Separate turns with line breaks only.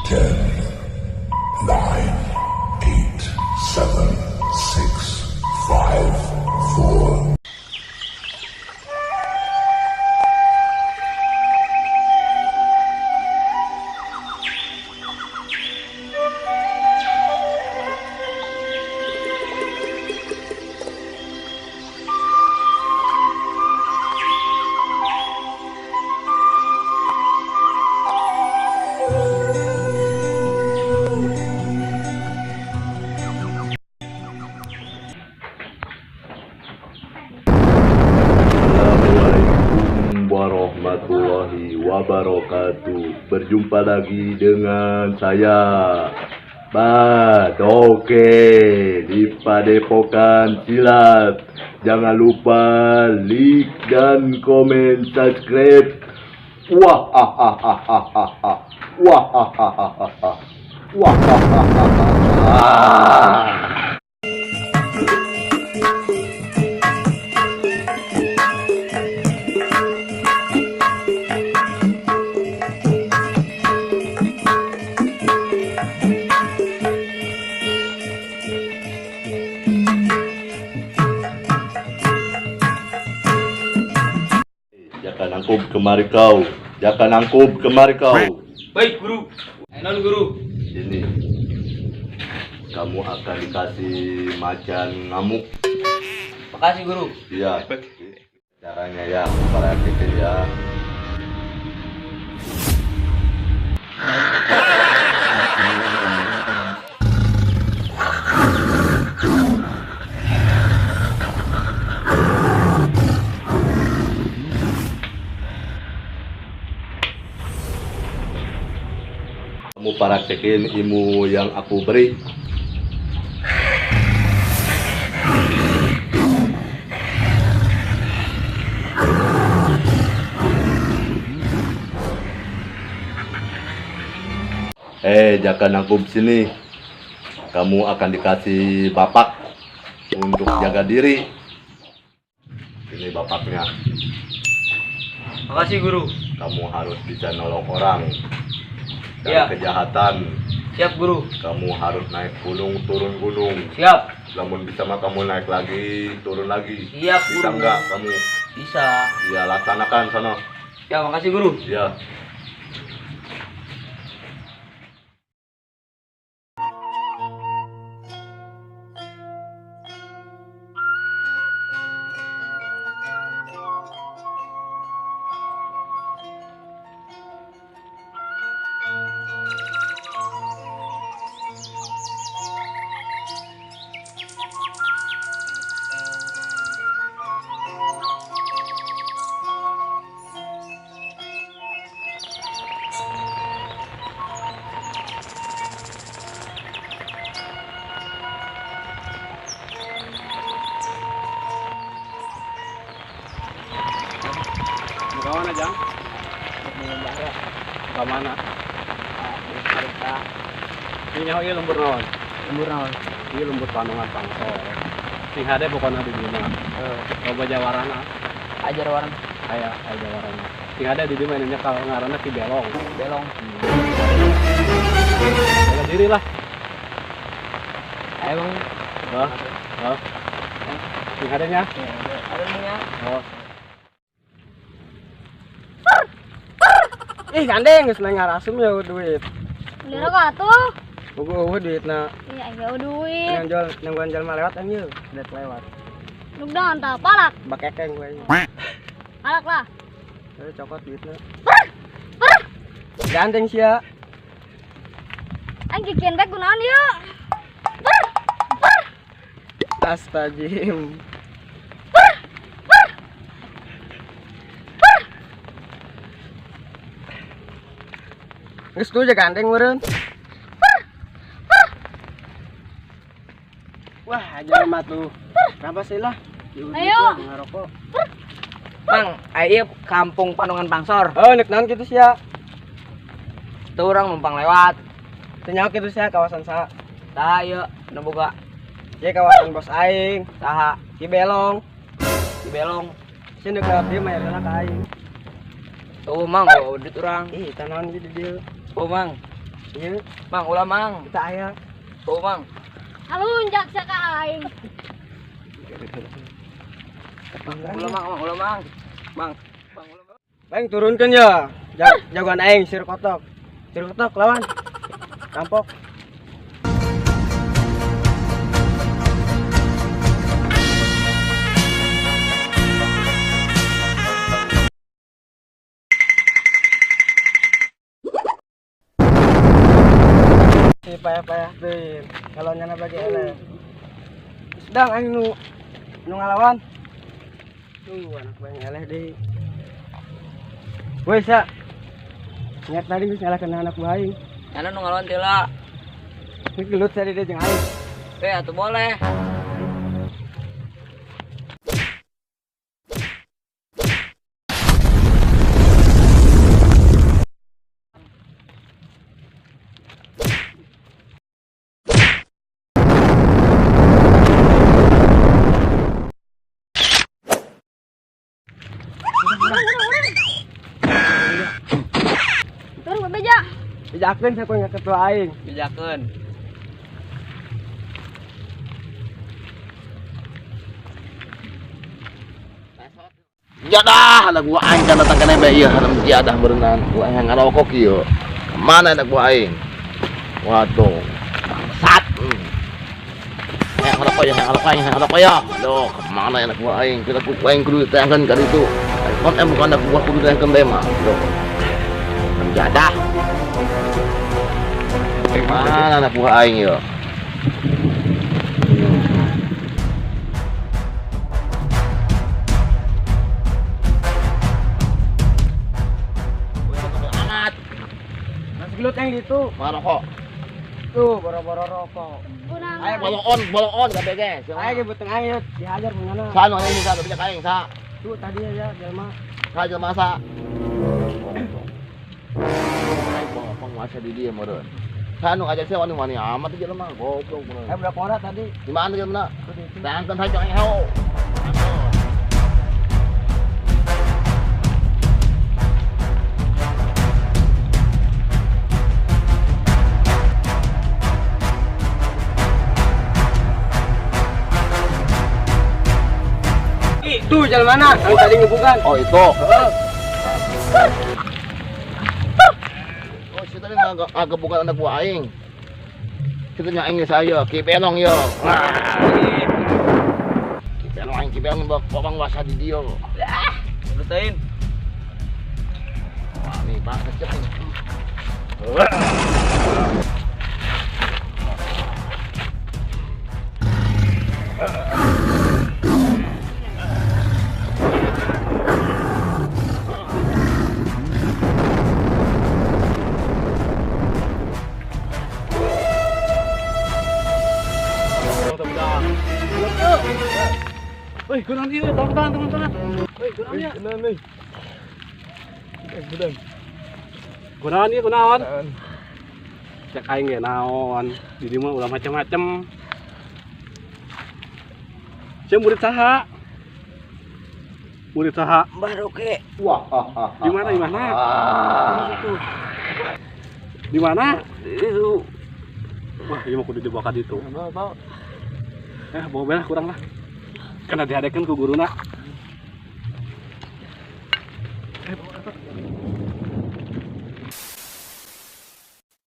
10, 9, 8, 7, 6, 5, 4.
Assalamualaikum warahmatullahi wabarakatuh. Berjumpa lagi dengan saya Badoke di Padepokan Silat. Jangan lupa like dan komen, subscribe. Wah ah, ah, ah, ah, ah, ah. Wah ah, ah, ah, ah, ah. Wah ah, ah, ah, ah, ah. Jaka Nangkub, kemari kau. Jaka Nangkub, kemari kau.
Baik, Guru. Non, Guru.
Sini. Kamu akan dikasih macan ngamuk.
Makasih, Guru.
Iya. Caranya ya, praktekin ya. Kamu praktekin ilmu yang aku beri. Eh, Jaka Nangkub, sini. Kamu akan dikasih bapak untuk jaga diri. Ini bapaknya.
Makasih, Guru.
Kamu harus bisa nolong orang dari kejahatan.
Siap, Guru.
Kamu harus naik gunung, turun gunung.
Siap.
Namun bisa mah kamu naik lagi, turun lagi.
Siap,
Bisa
Guru.
enggak kamu?
Bisa.
Ya, laksanakan sana.
Ya, makasih, Guru.
Ya.
Ka mana, Jang? Ka mana? Ini nyaho ieu lembur naon?
Lembur naon?
Ieu lembur Panongan Pangsor. Sing hade pokona di dieu mah. Loba jawarana.
Ajar warna.
Aya, aya jawarana. Sing hade di dieu mah nya kalau ngaranna Ki Belong.
Belong.
Jaga diri lah.
Ayo, Bang.
Hah? Hah? Sing hade nya?
Ada nya.
Oh.
Ih, gandeng geus ngarasum ya duit.
Beli rokok atuh.
Bogo eueuh duitna.
Iya, iya duit.
Nang jual nungguan jalma lewat anjir, duit lewat.
Nuk dang tah palak.
Bakekeng gue.
Palak lah.
Ayo cokot duitna. Gandeng sia.
Aing kikian bae kunaon ieu?
Astagfirullah. Geus tuh gandeng meureun. Wah, aja mah tuh. Kenapa sih lah?
Ayo.
Ngarokok.
Mang, ayo kampung Panongan Pangsor.
Oh, nek naon kitu sia?
Tuh orang numpang lewat.
Teu nyaho kitu sia kawasan saha?
Saha ieu nu boga?
Ieu kawasan bos aing.
Saha?
Ki Belong.
Ki Belong.
Sia nu lewat dieu mah ka aing.
Tuh, Mang, bawa duit urang.
Ih, tanaon gitu dieu.
Oh, Mang.
Ieu.
Mang, ulah Mang.
Kita aya.
Tuh Mang.
Alunjak sia ka aing.
Ulah Mang, Mang, ulah Mang. Mang. Mang, ulah Mang.
Bang turunkeun ya. Jagoan aing sir kotok. Sir kotok lawan. Rampok. Si payah-payah teuing. Kalau nyana bagi eleh. Sedang aing nu ngalawan. Tuh anak bang eleh deui. Woi sa. Ingat tadi geus ngalahkeun anak buah aing.
Nyana nu ngalawan teh lah.
Ini gelut tadi dia jeung aing.
Eh, atuh boleh.
Turun bebeja.
Bejakeun sia ku ketua aing.
Bejakeun.
Jadah anak gua aing kan datang kana bae ieu haram jadah berenang. Gua aing ngarokok ieu. Kemana anak gua aing? Waduh, bangsat. Ngarokok ya, ngarokok ya, ngarokok ya. Aduh, kemana anak gua aing? Kita ku aing kudu ditayangkeun ka ditu. Kon bukan anak gua kudu ditayangkeun bae mah. Aduh. Haram jadah. Kemana anak gua aing ieu?
Gelut yang gitu.
Marokok.
Tuh, boro-boro rokok.
Ayo
bolon kabeh ge.
Ayo ge beuteung aing dihajar punyana.
Sa nu aing sa bijak aing sa.
Tuh tadi ya jelema.
Sa jelema sa. Aing penguasa di dieu meureun. Sa nu ngajak sia wani-wani amat jelema goblok meureun.
Eh budak ngora tadi.
Di mana jelema? Tangkeun saja aing heo.
Itu jalan mana? Yang tadi ngebukan.
Oh itu. Oh si tadi ngebukan anak buah aing. Kita nyaing saya, Ki Belong yo. Ki Belong aing, Ki Belong bawa penguasa di dia.
Berusain.
Wah nih Pak, kecil.
Woi, kunaon ieu? Tong tong tong tong. Woi, kunaon ieu?
Kunaon euy? Budan.
Kunaon ieu kunaon? Cek aing ge naon? Di dieu mah ulah macem-macem. Sia murid saha? Murid saha?
Mbah Roke.
Wah.
Di mana di mana? Di mana?
Itu.
Wah, ieu mah kudu dibawa ka ditu. Bawa belah kurang lah. Kena dihadekeun ku guruna.